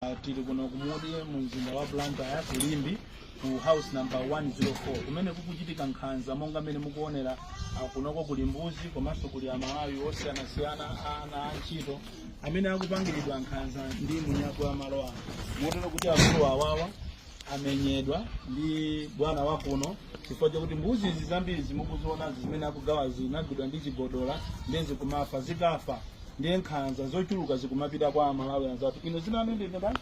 Tili kuno kumudi mu mzinda wa Blantyre, ku Limbe, ku house number 104, kumene kukuchitika nkhanza monga mmene mukuonera. Kunoko kuli mbuzi komanso kuli Amalawi osiyanasiyana, ana antchito amene akupangiridwa nkhanza ndi mwiniwake wa malo ano, motero kuti akulu awawa amenyedwa ndi bwana wa kuno chifukwa chakuti mbuzi izi zambiri zimukuzionazi zimene akugawa zinagwidwa ndi chigodola, ndiye zikumafa. Zikafa, ndiye nkhanza zochuluka zikumapita kwa Amalawi anzathu. Ino zinanu ndine bani?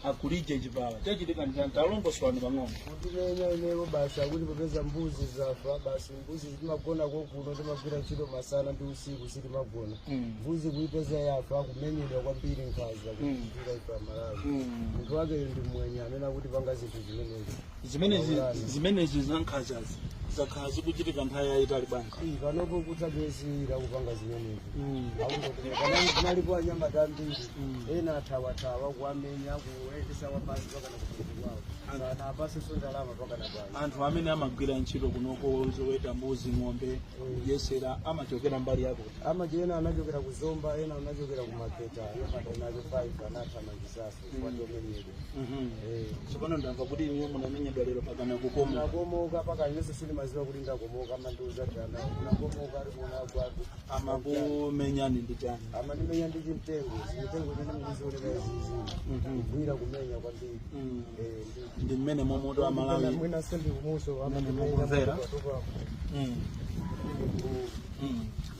Akulije Chipala. Chachitika ndi chani? Talongosolani pang'ono. Kutimenya ineyo basi, akuti popeza mbuzi zafa basi. Mbuzi timagona kokuno, timagwira ntchito masana ndi usiku, sitimagona. Mbuzi kuipeza yafa, kumenyedwa kwambiri, nkhanza kuchita ife Amalawi. Munthu wake ndi mwenye amene akuti panga zinthu zimenezi. Zimenezi, zimenezi za nkhanzazi zakhala zikuchitika nthawi yayitali bwanji? Ii, panopo kutha miyezi 2 akupanga zimenezi. Kunalipo anyamata ambiri, ena athawathawa kuwamenya, kuyendesa wapasi pakana kumudzi kwawo, sana apasenso ndalama pakana pano. Anthu amene amagwira ntchito kunoko zoweta mbuzi, ng'ombe, kudyesera, amachokera mbali yakuti? Amaji ena anachokera ku Zomba, ena anachokera ku Maketa. Anyamata enacho 5 anathamangisaso kwatomenyedwa. Tsopano ndamva kuti inuyo munamenyedwa lero pakana kukoma. Nakomoka paka inenso silimaziwa kuti ndakomoka, amandiuza tana unakomoka ari kunagwatu. Amakumenyani ndi chani? Amandimenya ndi chimtengo, chimtengo chene mukuzioneka izizi, kugwira kumenya kwambiri. Ndi mmene momoto Amalawi Mwina sendi kumuso. Mmene mukumvera.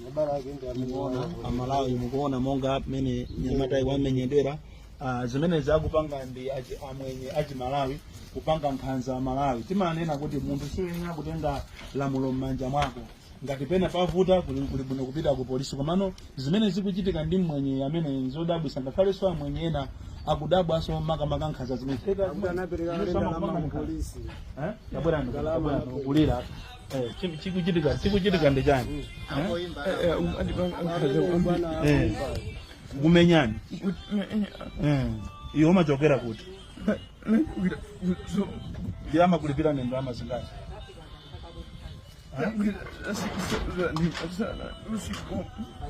Mabala ake ndi amene. Mukuona Amalawi, mukuona monga mmene nyamata wamenyedwera. Zimene zakupanga ndi amwenye achi Malawi kupanga nkhanza Amalawi. Timanena kuti munthu siuyenera kutenga lamulo m'manja mwako. Ngati pena pavuta, kuli bwino kupita ku polisi. Komano zimene zikuchitika ndi mwenye amene nzodabwisa, ngakhalenso amwenye ena akudabwanso, makamaka nkhanza zimene Akuti anapereka kale ndalama ku polisi. Eh? Tabwerani, tabwerani, kulira. Chikuchitika ndi chani? Eh? Kumenyani. Iwe umachokera kuti? Ndiye amakulipira ni ndalama zingati?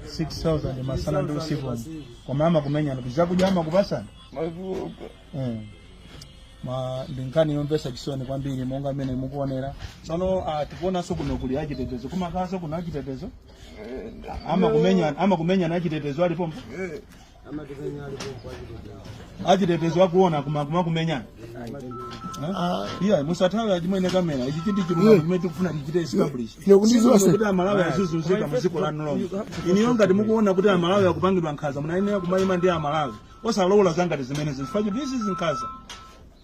6000 masana ndi usiku, koma amakumenyana. Zakudya amakupasani? Ma ndi nkhani yomvetsa chisoni kwambiri monga mmene mukuonera. Tsono tikuonanso kuno kuli achitetezo. Kumakhalanso kuno achitetezo amakumenya, amakumenyana achitetezo alipompo. Amatimenya alipompo achitetezo. Achitetezo akuona kumakumenyana. Iya, musathawe achimwene, kamera ichi chindi chilungamo chimene tikufuna tichite establish. Ine kuti Amalawi azizunzika mu dziko lanu lomwe. Iniyo ngati mukuona kuti Amalawi akupangidwa nkhanza, munayenera kumayima ndi Amalawi, osalola zangati zimenezi, chifukwa this is nkhanza.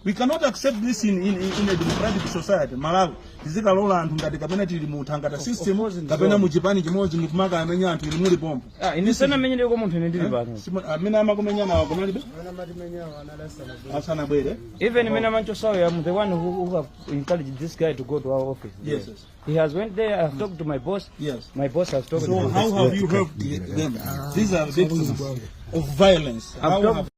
We cannot accept this in a democratic society. Malawi tizikalola anthu ngati kapena tili mu thangata system kapena mu chipani chimodzi ndikumaka amenya anthu ili muli pompo? Ah, ine sanamenyereko munthu, ine ndili pano. Amene amakumenyana wakunalibe? Amene amatimenyawo analasana. Asanabwere. Even mene amanchosawo, I'm the one who have encouraged this guy to go to our office. Yes. He has went there. I have talked to my boss. My boss has talked So to how have you helped them? These are victims of violence. How talked have